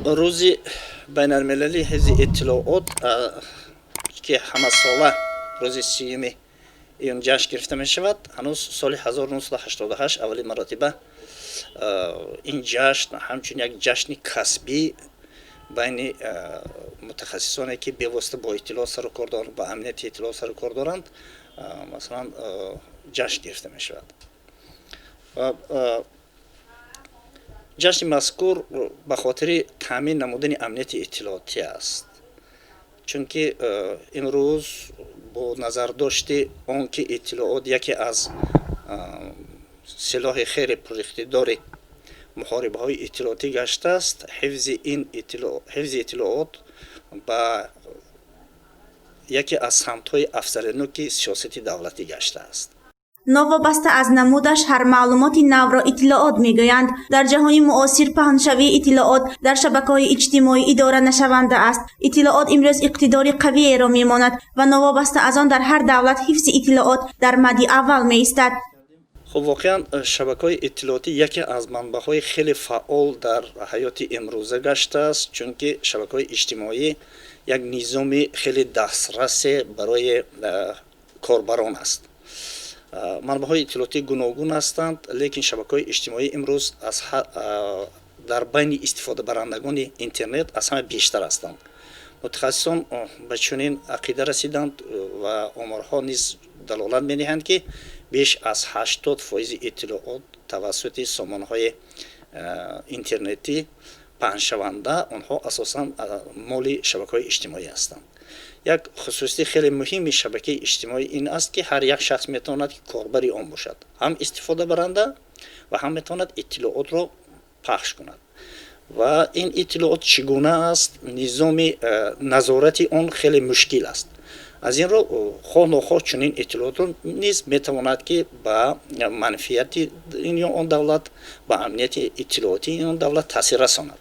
Рӯзи байналмилалии ҳифзи иттилоот, ки ҳамасола рӯзи 30-уми июн ҷашн гирифта мешавад, ҳанӯз соли 1988 аввалин маротиба ин ҷашн ҳамчун як ҷашни касбӣ байни мутахассисоне, ки бевосита бо иттилоот сару кор доранд, ба амнияти иттилоот сару кор доранд, масалан, ҷашн гирифта мешавад. Ҷашни мазкур ба хотири таъмин намудани амнияти иттилоотӣ аст, чунки имрӯз бо назардошти он ки иттилоот яке аз силоҳи хеле пуриқтидори муҳорибаҳои иттилоотӣ гаштааст, ҳифзи ин ҳифзи иттилоот ба яке аз самтҳои афзалиноки сиёсати давлатӣ гаштааст. Новобаста аз намудаш, ҳар маълумоти навро иттилоот мегӯянд. Дар ҷаҳони муосир паҳншавии иттилоот дар шабакаҳои иҷтимоӣ идора нашаванда аст. Иттилоот имрӯз иқтидори қавиеро мемонад ва новобаста аз он дар ҳар давлат ҳифзи иттилоот дар мадди аввал меистад. Хуб, воқеан, шабакаҳои иттилоотӣ яке аз манбаъҳои хеле фаъол дар ҳаёти имрӯза гаштааст, чунки шабакаҳои иҷтимоӣ як низоми хеле дастрасе барои корбарон аст. Манбаъҳои иттилоотӣ гуногун ҳастанд, лекин шабакаҳои иҷтимоӣ имрӯз дар байни истифодабарандагони интернет аз ҳама бештар ҳастанд. Мутахассисон ба чунин ақида расиданд ва оморҳо низ далолат медиҳанд, ки беш аз 80 фоизи иттилоот тавассути сомонаҳои интернетӣ паҳншаванда, онҳо асосан моли шабакаҳои иҷтимоӣ ҳастанд. Як хусусияти хеле муҳими шабакаи иҷтимоӣ ин аст, ки ҳар як шахс метавонад ки корбари он бошад, ҳам истифодабаранда ва ҳам метавонад иттилоотро пахш кунад. Ва ин иттилоот чӣ гуна аст, низоми назорати он хеле мушкил аст. Аз ин рӯ, хоҳ нохоҳ, чунин иттилоотро низ метавонад, ки ба манфиати ин ё он давлат, ба амнияти иттилоотии он давлат таъсир расонад.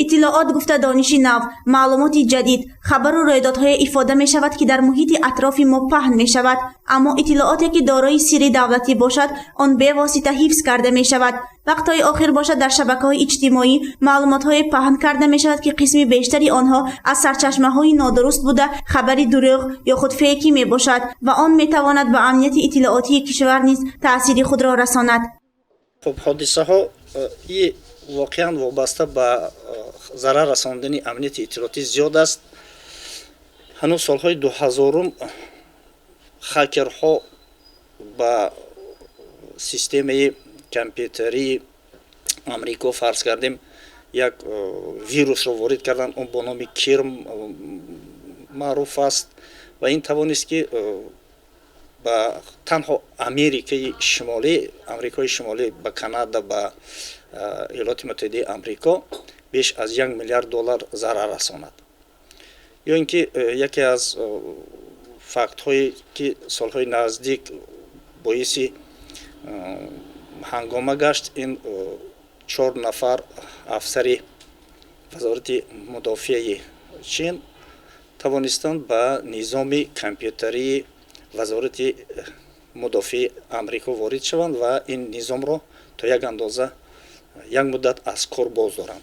Иттилоот гуфта дониши нав, маълумоти ҷадид, хабару рӯйдодҳое ифода мешавад, ки дар муҳити атрофи мо паҳн мешавад. Аммо иттилооте, ки дорои сирри давлатӣ бошад, он бевосита ҳифз карда мешавад. Вақтҳои охир бошад, дар шабакаҳои иҷтимоӣ маълумотҳое паҳн карда мешавад, ки қисми бештари онҳо аз сарчашмаҳои нодуруст буда, хабари дурӯғ ё худ фейкӣ мебошад ва он метавонад ба амнияти иттилоотии кишвар низ таъсири худро расонад. Хуб, ҳодисаҳо воқеан вобаста ба зарар расондани амнияти иттилоотӣ зиёд аст. Ҳанӯз солҳои 2000-ум хакерҳо ба системаи компютерии Амрико, фарз кардем, як вирусро ворид карданд. Он бо номи Кирм маъруф аст ва ин тавонист, ки ба танҳо Америкаи Шимолӣ, Амрикои Шимолӣ, ба Канада, ба Иёлоти Муттаҳидаи Амрико беш аз 1 миллиард доллар зарар расонад. Ё ин ки яке аз фактҳое, ки солҳои наздик боиси ҳангома гашт, ин чор нафар афсари вазорати мудофиаи Чин тавонистанд ба низоми компютерии вазорати мудофиаи Амрико ворид шаванд ва ин низомро то як андоза, як муддат аз кор боз доранд.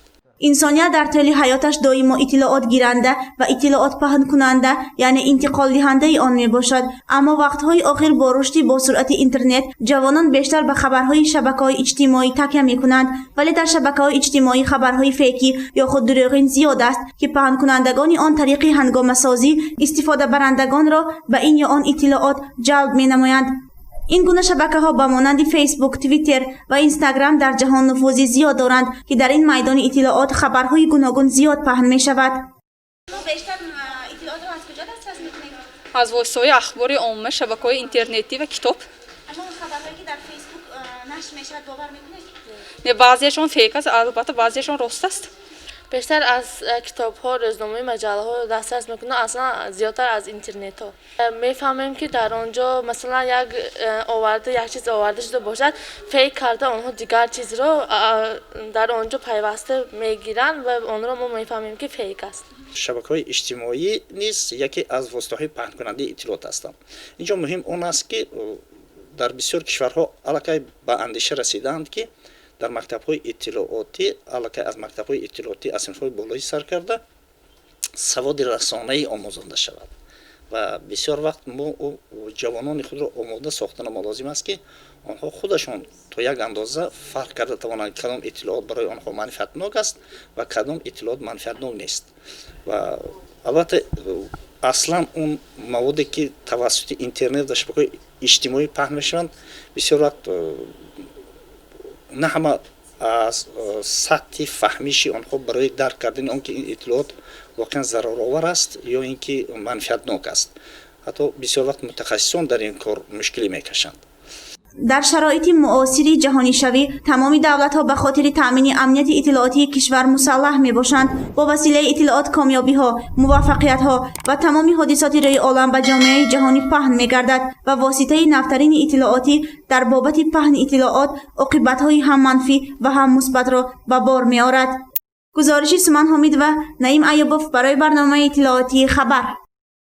Инсоният дар тӯли ҳаёташ доимо иттилоотгиранда ва иттилоотпаҳнкунанда, яъне интиқолдиҳандаи он мебошад. Аммо вақтҳои охир бо рушди босуръати интернет ҷавонон бештар ба хабарҳои шабакаҳои иҷтимоӣ такя мекунанд. Вале дар шабакаҳои иҷтимоӣ хабарҳои фейкӣ ё худ дурӯғин зиёд аст, ки паҳнкунандагони он тариқи ҳангомасозӣ истифодабарандагонро ба ин ё он иттилоот ҷалб менамоянд. Ин гуна шабакаҳо ба монанди Фейсбук, Твиттер ва Инстаграм дар ҷаҳон нуфузи зиёд доранд, ки дар ин майдони иттилоот хабарҳои гуногун зиёд паҳн мешавад. Бештар иттилоотро аз куҷо дастрас мекунед? Аз воситаҳои ахбори омма, шабакаҳои интернетӣ ва китоб. Аммо хабарҳое, ки дар Фейсбук нашр мешавад, бовар мекунед? Не, баъзеашон фейк аст, албатта, баъзеашон рост аст. Бештар аз китобҳо, рӯзномаи, маҷаллаҳо дастрас мекунам, аслан зиёдтар аз интернетҳо. Мефаҳмем, ки дар он ҷо, масалан, як оварда, як чиз оварда шуда бошад, фейк карда, онҳо дигар чизро дар он ҷо пайваста мегиранд ва онро мо мефаҳмем, ки фейк аст. Шабакаҳои иҷтимоӣ низ яке аз воситаҳои паҳнкунандаи иттилоот ҳастанд. Инҷо муҳим он аст, ки дар бисёр кишварҳо аллакай ба андеша расидаанд, ки Дар мактабҳои иттилоотӣ, аллакай аз мактабҳои иттилоотӣ, аз синфҳои болоӣ сар карда, саводи расонаӣ омӯзонда шавад. Ва бисёр вақт мо ҷавонони худро омода сохтана мо лозим аст, ки онҳо худашон то як андоза фарқ карда тавонанд, кадом иттилоот барои онҳо манфиатнок аст ва кадом иттилоот манфиатнок нест. Ва албатта, аслан он маводе, ки тавассути интернет ва шабакаҳои иҷтимоӣ паҳн мешаванд, бисёр вақт на ҳама аз сатҳи фаҳмиши онҳо барои дарк кардани он ки ин иттилоот воқеан зараровар аст ё ин ки манфиатнок аст. Ҳатто бисёр вақт мутахассисон дар ин кор мушкилӣ мекашанд. Дар шароити муосири ҷаҳонишавӣ тамоми давлатҳо ба хотири таъмини амнияти иттилоотии кишвар мусаллаҳ мебошанд. Бо василаи иттилоот комёбиҳо, муваффақиятҳо ва тамоми ҳодисоти рӯи олам ба ҷомеаи ҷаҳонӣ паҳн мегардад ва воситаи навтарини иттилоотӣ дар бобати паҳни иттилоот оқибатҳои ҳам манфӣ ва ҳам мусбатро ба бор меорад. Гузориши Суман Ҳомидова, Наим Аюбов барои барномаи иттилоотии «Хабар».